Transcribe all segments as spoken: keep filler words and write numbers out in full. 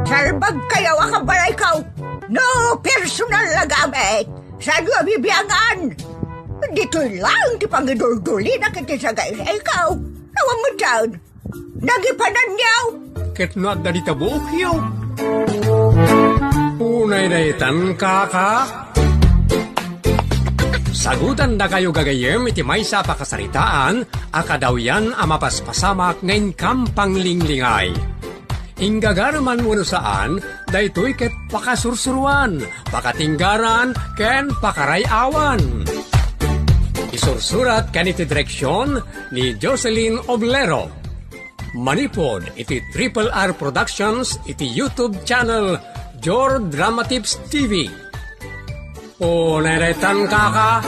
Salbagkayo a kabalayko. No personal a gamit, saanyo a bibiangan. Ditoy laeng ti pangiduldulina iti sagayrayko. Awan metten. Nagipananyo. Ket no adda dita buokyo. Unay daytan, kaka. Sagutandakayo gagayyem iti maysa a pakasaritaan a kadawyan a mapaspasamak nga inkam panglinglingay. Inggagareman wenno saan, daytoy ket pakasursuroan, pakatinggaran, ken pakaray-awan. Isursurat ken iti direksion ni Jocelyn Oblero. Manipud iti Triple R Productions iti YouTube channel Jor Drama Tips T V. O, nairetan, kaka.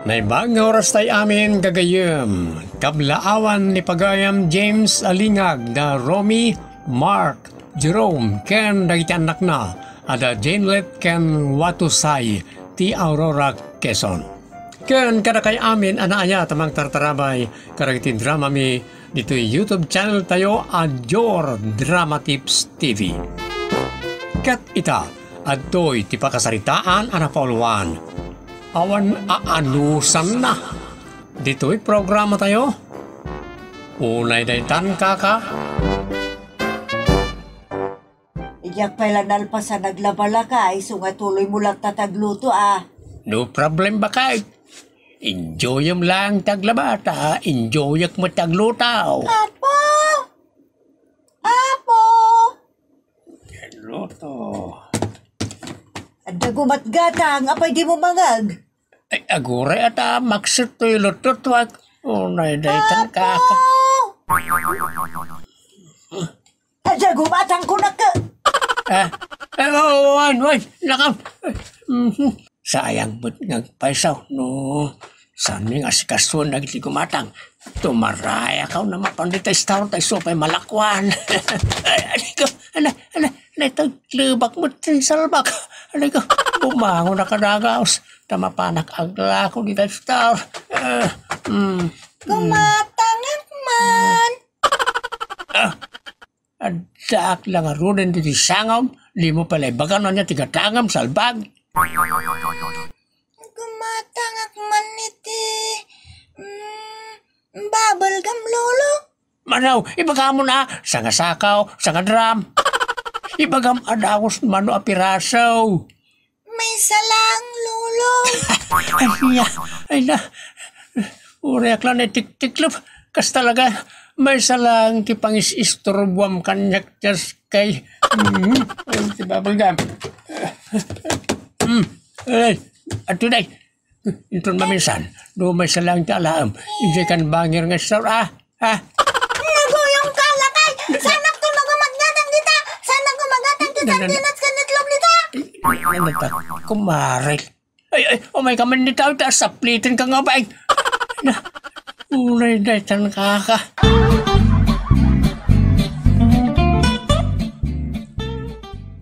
Naimbag nga oras tay amin, gagayyem. Kablaawan ni pagayam James Alingag da Romy, Mark, Jerome, ken dagiti annakna a da Janelet ken Watusay ti Aurora, Quezon. Ken kadakay amin a naayat a mangtartarabay kadagiti dramami ditoy YouTube channel tayo a Jor Drama Tips T V. Ket ita, adtoy ti pakasaritaan a napauluan. Awan aanusanna. Ditoy programa tayo. Unay daytan, kaka. Diak pay la nalpasan aglaba, lakay, isu nga tuloy mo latta ti agluto, a. No problem, bakay. Enjoyem lang ti aglaba, ta enjoyak met ti agluto. Apo! Apo! Luto. Adda gumat gatang, apay dimo mangag? Ay, aguray a ta makset toy lutotwak. Unay daytan, kaka. Adda gumatang kunak. Ah, ay, oh, wan, wan, nakam. Mhm. Sayang met nga agpayso, no. Saan mi nga asikasuan dagiti gumatang? Tumarayakaw na mapan dita istor, ta isu pay malakuan. Ay, aliko, ala, ala, ala, taglibak met ti salbak. Aliko, bumangon na kadagaus. Ta mapanak aglako dita istor. Ah, mm. Gumatangak man. Ah, addaak la ngaruden ditoy sangam, dimo pay la ibagan ania ti gatangam, salbag. Gumatangak man iti, mm, bubble gum, Lolo. Manaw, ibagamon a, sangasakaw, sangadram. Ibagam a dagus mano a piraso. Maysa lang, Lolo. Ay, ya. Ay, na. Uriak lang na itiktiklop. Kas talaga, maysa lang ti pangis-isturbuam kaniak, just kay, mm, ay, ti bubble gum. Mm, ay, ato, day. Inton maminsan, no maysa lang ti alaem, idiay kan bangir nga istor, ah. Ha? Naguyong ka, lakay! Sanak to no gumatgatang dita! Sanak gumagatang ti sardinas ken itlog dita! Ano ta? Kumare. Ay, ay, umay ka man dita, ta sapliten ka nga ba, ay? Na, unay daytan, kaka.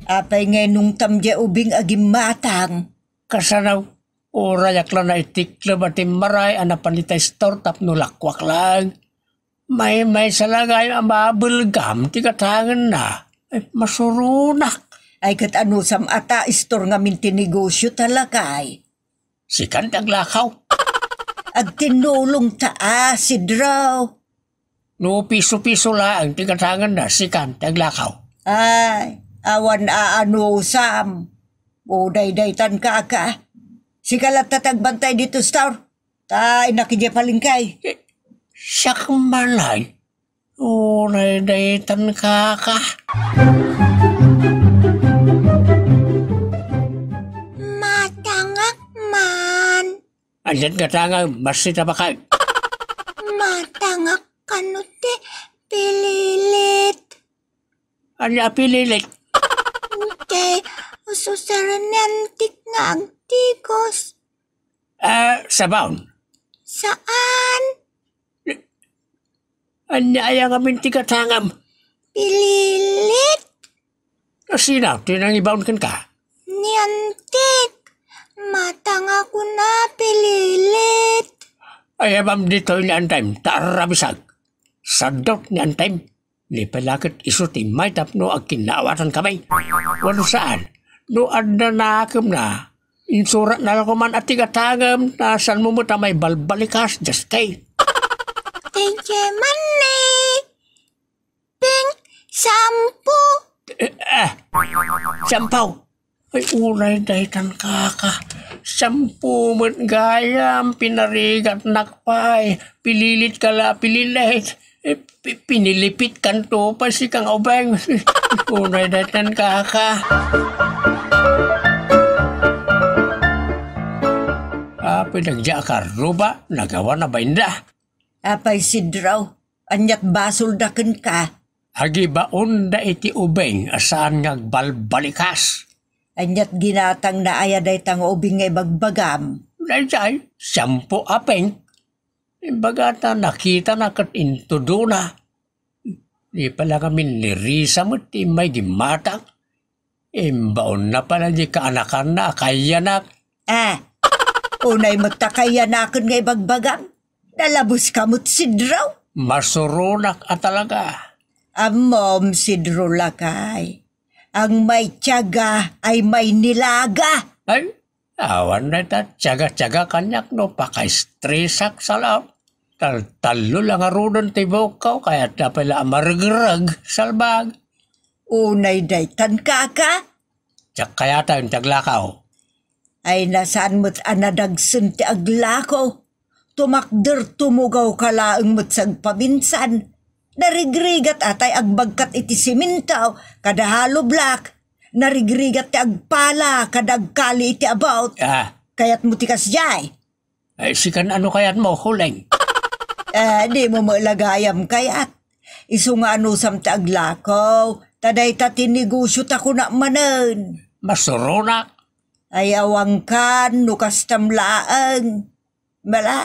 Apay nga inungtam diay ubing a gimmatang? Kasano? Urayak la naitikleb a timmaray a napan ita istor tapno lakuak laeng. Maymaysa la gayo a bubble gum ti gatangenna. Ay, masuronak. Ay, ket anusam a ta istor ngamin ti negosio ta, lakay? Sikan ti aglakaw. Agtinnulong ta a, Sidro. No piso-piso laeng ti gatangenna, sikan ti aglakaw. Ay, awan aanusam. O, daydaytan, kaka. Sika latta ti agbantay ditoy store. Ta innak idiay palengke. Eh, siak man ay. O, daydaytan, kaka. Matangak man. Ania ti gatangem, bassit a bakay? Matangak kano ti pililit. Ania a pililit? Ti ususaren ni antik nga agtikos. Ah, sabon? Saan? Ania aya ngamin ti gatangem? Pililit. Kasino ti nangibaon kenka? Ni antik. Matangak a pililit. Ay, abam ditoy ni Antim, ta arrabisag. Sadot ni Antim. Ni pay la ket isu ti immay tapno agkinnaawatan kami. Wano saan, no adda nakemna, insuratna la koman a ti gatangem ta saanmo met a maibalbalikas, Jaskay. Thank you, Manny. Ping, sampo. Eh, eh, sampo. Ay, unay daytan, kaka. Sampo met gayam, pinarigatnak pay. Pililit ka la, pililit. Eh, pi-, pinilipit kanto pay sika nga ubeng. Unay daytan, kaka. Apay dagiti a karruba, nagawana bainda. Apay, Sidro, aniat basolda kenka? Agibaonda iti ubeng a saan nga agbalbalikas. Aniat ginatangna aya dayta nga ubing nga ibagbagam? Daydiay, sampo a pink. Imbagata nakitana ket intudona. Di pay la ngamin ni Risa met ti immay gimmatang. Imbaonna pay la di kaanakanna a kayanak. Ah, unay met ta kayanaken nga ibagbagam. Nalabuska met, Sidro. Masuronak a talaga. Ammom, Sidro lakay, ang may tiyaga ay may nilaga. Ay, awan dayta tiyaga-tiyaga kaniak no pakaistresak sa laom. Tal-, tallo la ngaruden ti buokko, kayatna pay la a maregreg, salbag. Unay daytan, kaka? Diak kayaten ti aglakaw. Ay, nasaan met a nadagsen ti aglako. Tumakder, tumugawka laeng met sagpaminsan. Narigrigat atay agbagkat iti siminto, kada hollow block. Narigrigat ti agpala, kada agkali iti about. Ah. Kayatmo ti kasdiay? Ay, sikan, ano kayatmo, Huleng? Eh, dimo met la gayam kayat. Isu nga anusam ti aglako, ta dayta ti negosio ta kuna manen. Masuronak. Ay, awankan, no kastam laeng. Bala,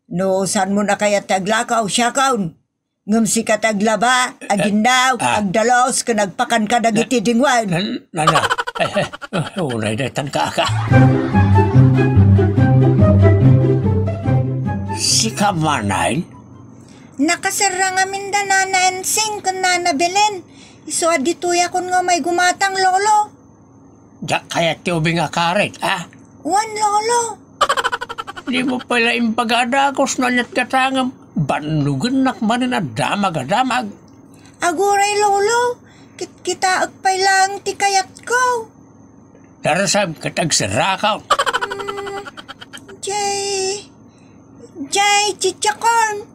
no saanmo a kayat ti aglakaw, siakon. Ngem sika ti aglaba, aginnaw, ah, agdalos, ken agpakan kadagiti dingwen. Nan-, nana. Ay, ay, unay daytan, kaka. Sika manen? Nakaserra ngamin da Nana Ensing ken Nana Belen. Isu a ditoyakon nga umay gumatang, Lolo. Diak kayat ti ubing a karit, a? Wen, Lolo. Dimo pay la imbaga a dagus no aniat gatangem. Bannogennak manen a damag a damag. Aguray, Lolo. Kitkitaek pay laeng ti kayatko. Darasem ket agserrakon. Mm, jay, jay, chichakon.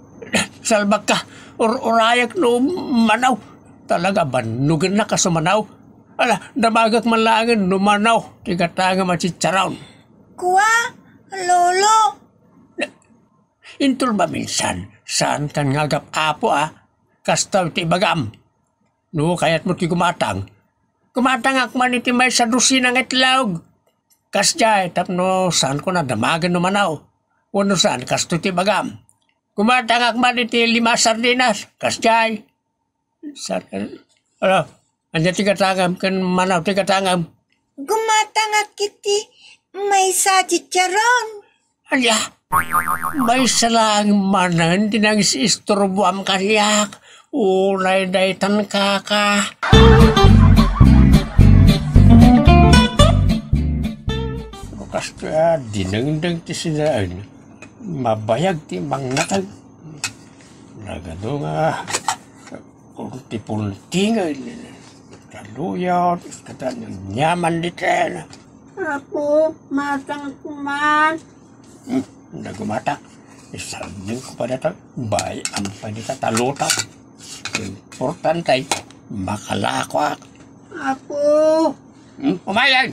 Salbagka, ur-urayek no manaw. Talaga, bannogennak a sumanaw. Ala, damagek man laengen no manaw ti gatangem a chicharon. Kua, Lolo. Inton maminsan, saankan nga agap-apo a, kastoy ti ibagam. No kayatmo ti gumatang, gumatangak man iti maysa dosina nga itlog. Kasdiay, tapno saanko a damagen no manaw. Wenno saan, kastoy ti ibagam. Gumatangak man iti lima a sardinas, kasdiay. Sa-, ano? Ania ti gatangem ken manaw ti gatangem? Gumatangak iti maysa a chicharon. Ania? Maysa laeng manen ti nangisisturboam kaniak. Unay daytan, kaka. Kastoy a dinengdeng ti sinaen. Mabayag ti mangngatag. Nagadu nga punti-punti nga taluyot, kata nyaman diten. Apo, matang kuman. Hmm, nagumatak. Isagding ko pa dito. Bay, ang pa dito talutak. Importante, makalakwak. Apo. Hmm, umayan.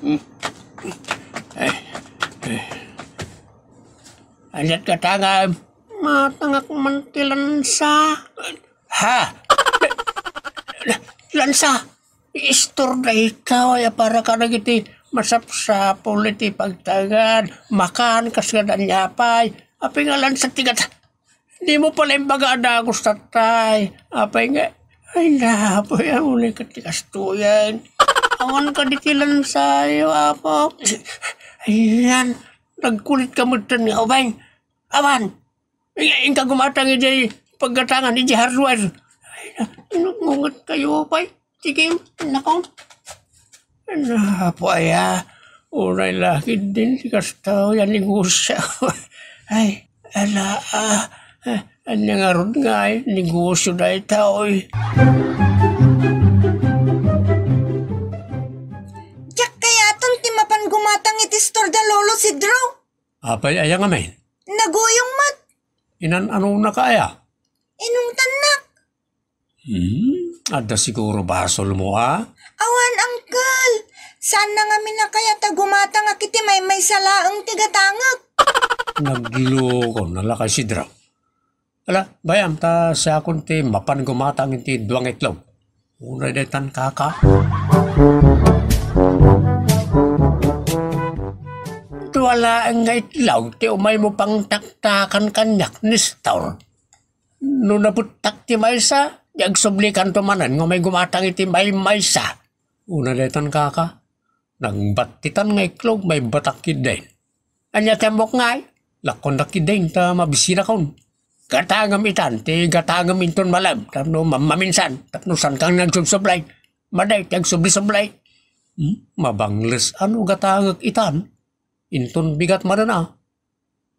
Hmm. Eh, eh. Aniat gatangem? Matangak man ti lansa. Ha? Lansa? Istorda ikaw, ay, para kadagiti masapsapul iti pagtagad, makan, kas nga danyapay. Apay nga lansa ti gata-, di mo pala imbaga a dagus tatay. Apay nga, ay, napoy, ang uli ket ti kastoyen. Awan ka di ti lansayo, apo. Ayan, nagkulit ka mo nga ubay. Awan. Inka gumatang idiay paggatangan, idiay hardware. Ay, na, inungunget kayo pay. Sige, nako. Ano po aya? Unay lakid din ti kasta a negosyo. Ay, ala, ah, ah, anya ngarud nga ay negosyo dayta, oy. Diak kayaton ti mapan gumatang iti store da Lolo Sidro. Apay aya ngamin? Naguyong met. Inan-anonaka aya? Inungtannak. Hmm, adda siguro basolmo a? Awan, uncle. Saanna ngamin a kayat a gumatangak iti maymaysa laeng ti gatangek. Nagloko na lakay Sidro. Ala, bay-am ta siakon ti mapan gumatang iti dua nga itlog. Unay daytan, kaka. Dua laeng nga itlog ti umaymo pangtaktakan kaniak, Nestor. No nabuttak ti maysa, di agsublikanto manen nga umay gumatang iti maymaysa. Unay daytan, kaka. Nagbattitan nga itlog, maibatak ketdin. Ania ti ammok ngay? Lakkondak ketdin ta mabisinakon. Gatangem itan ti gatangem inton malem tapno mammaminsan, tapno saankan nga agsubsublay. Madi ti agsubli-sublay. Hmm? Mabangles a no gatangek itan. Inton bigat manen a.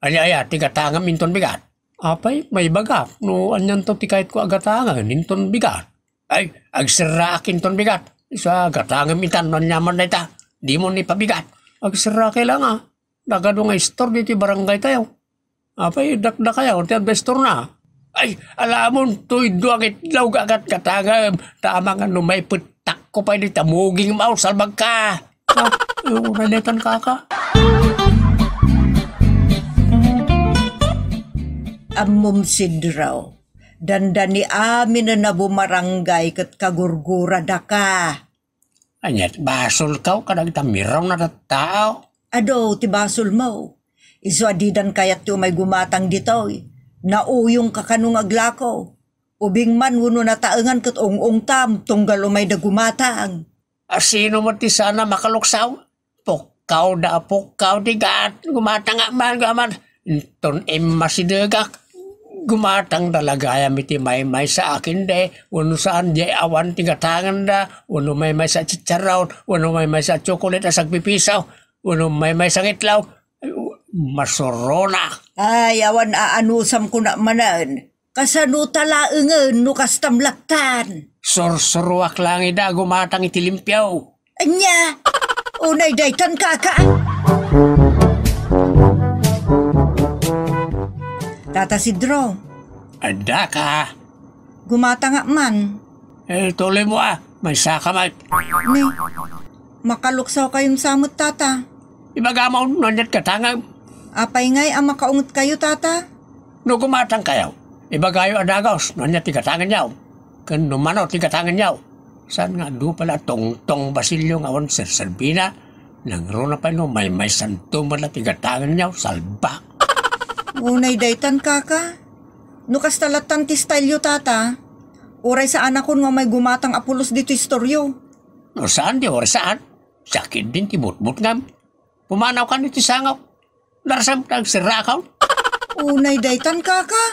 Ania aya ti gatangem inton bigat? Apay, maibagak no anianto ti kayatko a gatangen inton bigat. Ay, agserraak inton bigat. Isu a gatangem itan no aniaman dayta. Dimo ni pabigat. Agserraak laeng a. Nagadu nga istor ditoy barangay tayo. Apay, dakdakayo ti adda istorna. Ay, alamon, toy dua nga itlog a gatgatangem. Ta amangan no maipettakko pay dita muging mao, salbagka. Ah, unay daytan, kaka. Ammom, Sidro, dandani aminen a bumarangay ket kagurguradaka. Ania ti basolkaw kadagita miraw a tattao? Adu ti basolmo. Isu a didan kayat ti umay gumatang ditoy. Nauyongka kano nga aglako. Ubing man wenno nataengan ket ung-ungtam tunggal umayda gumatang. A sino met ti saan a makaluksaw? Pukkaw da a pukkaw ti gat, gumatangak man, guman. Inton immasidegak, gumatang da la gayam iti maymaysa a kende, wenno saan, diay awan ti gatangenda, wenno maymaysa a chicharon, wenno maymaysa a tsokolet a sagpipiso, wenno maymaysa nga itlog. Ay, masuronak. Ay, awan aanusam kuna manen. Kasano ta laengen no kastam lattan? Sursuroak laeng ida a gumatang iti limpio. Ania? Unay daytan, kaka? Tata Sidro. Adda ka. Gumatangak man. Eh, tuloy mo a. Maysaka met. Ni, makaluksaw kayon sa met, tata. Ibagam no aniat gatangem. Apay ngay a makaunget kayo, tata? No gumatang kayo, ibagayo a dagus no ania ti gatangenyo. Ken no mano ti gatangenyo. Saan nga adu pay la tungtong basilyo nga awan serserbina? Nangruna pay no maymaysanto met la ti gatangenyo, salbak. Unay daytan, kaka. No kasta lattan ti style yo, tata, uray saanakon nga umay gumatang a pulos ditoy istoryo. No saan, di uray saan. Sakit din ti butbutngam. Pumanaw kan iti sangok. Narsam ta agserrakan. Unay daytan, kaka.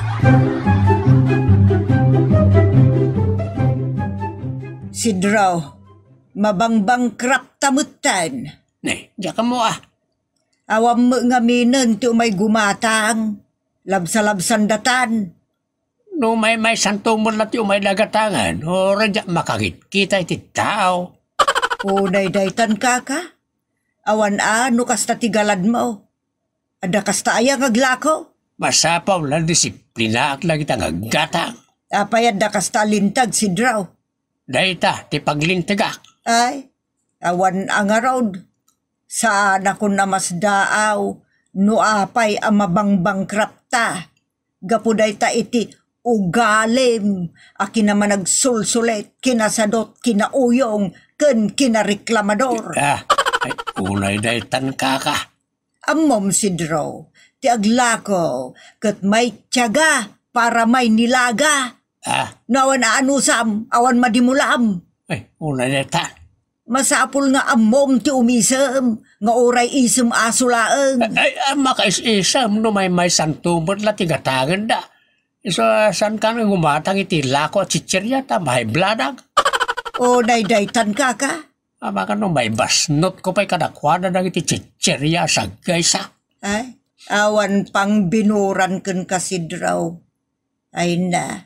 Sidro, mabangbangkrapta metten. Ne, diak ammo a. Awan met ngaminen ti umay gumatang. Labsalabsandatan. No maymaysanto met la ti umayda gatangen, uray diak makakitkita iti tao. Unay daytan, kaka. Awan a no kasta ti galadmo. Adda kasta aya nga aglako? Masapul a disiplinaak dagita nga aggatang. Apay adda kasta a linteg, Sidro? Dayta ti paglintegak. Ay, awan a ngarud. Saanakon a masdaaw no apay a mabangbangkrapta gapu dayta iti ugalim a kinamanagsulsulit, kinasadut, kinauyong, ken kinareklamador. Ah, ay, unay daytan, kaka. Ammom, Sidro, ti aglako ket maitiaga para mainilaga. Ah. No awan aanusam, awan madimulam. Ay, unay daytan. Masapul nga ammom ti umisem, nga uray isem aso laeng. Ay, ay, makais-isem no maymaysanto met la ti gatangenda. Isu a saankan nga gumatang iti lako a chicheria ta maibladak. O, daydaytan, kaka? Amangan no maibasnotko pay kadakuada dagiti chicheria a sagaysa. Ay, awan pang binuran ken kasidraw. Ay na,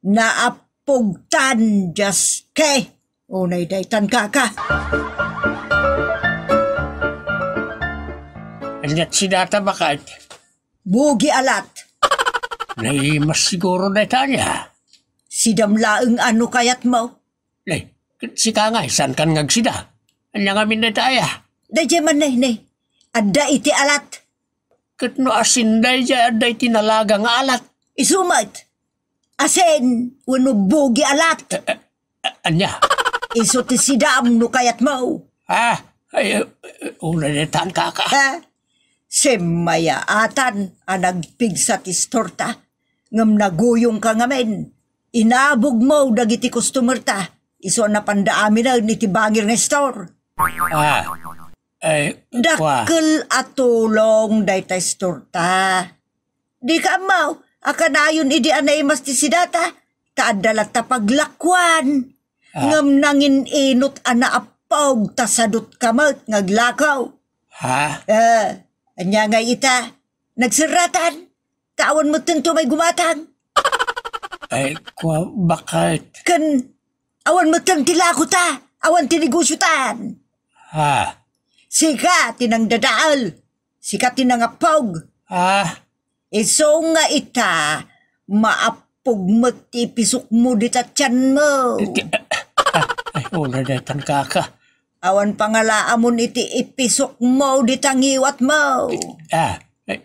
naappogtan, Dios ke! Unay daytan, kaka. Aniat si data, baket? Bugi alat. Naimas siguro dayta aya. Sidam laeng a no kayatmo. Nay, ket sika nga, saankan nga agsida? Ania ngamin dayta aya? Daydiay man, nay, nay. Adda iti alat. Ket no asin daydiay adda iti nalaga nga alat? Isu met. Asin wenno bugi alat. Eh, eh, eh, ania? Isu ti sidam no kayatmo. Ah, ay, eh, eh, unay daytan, kaka. Ha? Simmayaatan a nagpigsa ti istorta, ngem naguyongka ngamin. Inabogmo dagiti customerta, isu a napanda aminen iti bangir nga istor. Ah, ay, kua. Dakkel a tulong dayta istorta. Dika ammo a kanayon idi a naimas ti sidata, ta adda latta paglakuan. Ah. Ngem nangin-inot a naappog ta sadutka met nga aglakaw. Ha? Eh, ania ngay ita? Nagserratan, ta awan metten ti umay gumatang. Ay, kua, baket? Ken awan metten ti lakota, awan ti negosiotan. Ha? Sika ti nangdadael, sika ti nangappog. Ah. Isu nga ita, maappog met ti ipisokmo dita tianmo. Iti-, ah, ay, unay daytan, kaka. Awan pangalaamon iti ipisokmo dita ngiwatmo. Ah, ay,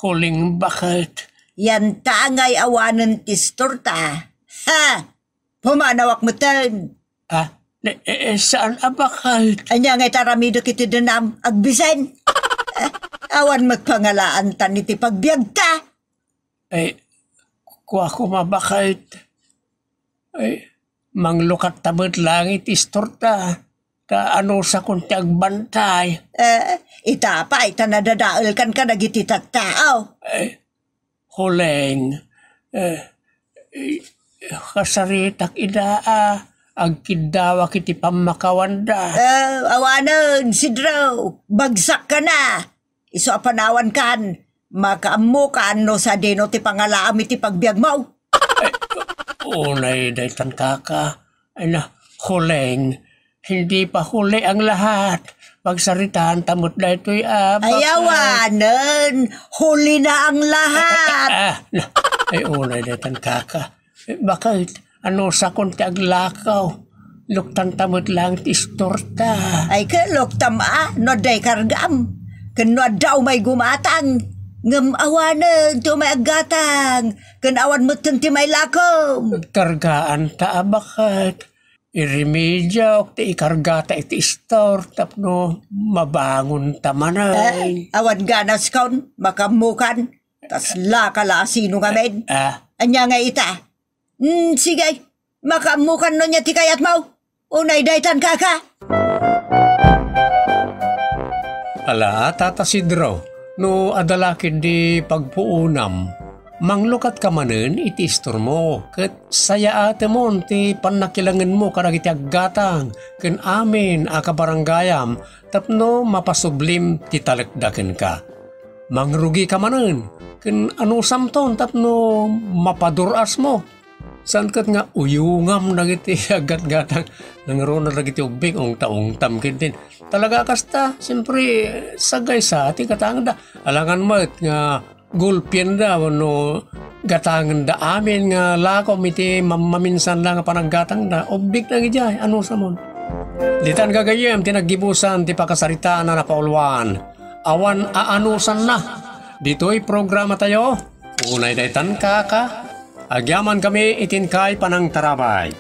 huling, baket? Yanta ngay awanen ti istorta. Ha! Pumanawak metten. Ah, ne-, eh, eh, saan a, baket? Ania ngay ti aramidek iti denam? Agbisen? Eh, awan met pangalaantan iti pagbiagta. Ay, kua koma, baket. Ay, manglukatta met laeng iti istorta. Ta anusakon ti agbantay. Eh, ita pay ta nadadaelkan kadagiti tattao. Eh, Huleng, eh, eh, kasaritak ida a agkiddawak iti pammakawanda. Eh, awanen, Sidro, bagsakkana. Isu a panawankan, makaammokan no sadino ti pangalaam iti pagbiagmo. Ay, unay daytan, kaka. Ay na, Huleng, hindi pa huli ang lahat. Pagsaritaanta met daytoy a, ay, baka awanen, huli na ang lahat. Ah, na, ay, unay daytan, kaka. Eh, baket, anusakon ti aglakaw? Luktanta met laeng ti istorta. Ay, ket luktam a, no adda ikargam. Ken no adda umay gumatang. Ngem awanen ti umay aggatang. Ken awan metten ti mailakom. Kargaanta a, baket. Iremediak ti ikargata iti istor tapno mabangonta manen. Eh, awan ganaskon, makaammokan. Kasla ka la a sino ngamin. Ah. Ania ngay ita? Hmm, sige. Makaammokan no ania ti kayatmo. Unay daytan, kaka. Ala, Tata Sidro, no adda la ketdi pagpuonam, manglukatka manen iti istormo, ket sayaatemon ti pannakilangenmo kadagiti aggatang ken amin a kabarangayam tapno mapasublim ti talekda kenka. Mangrugika manen ken anusamton tapno mapadur-asmo. Saan ket nga uyongam dagiti aggatgatang, nangruna dagiti ubbing, ungta-ungtam ketdin. Talaga a kasta, siempre, sagaysa ti gatangda. Alangan met nga gulpienda wenno gatangenda amin nga lakom iti mam-, maminsan la nga panaggatangda, ubbing dagidiay, anusamon. Ditan gagayyem ti naggibusan ti pakasaritaan a napauluan. Awan aanusanna. Ditoy programatayo, Unay daytan, kaka. Agyaman kami iti inkay panangtarabay.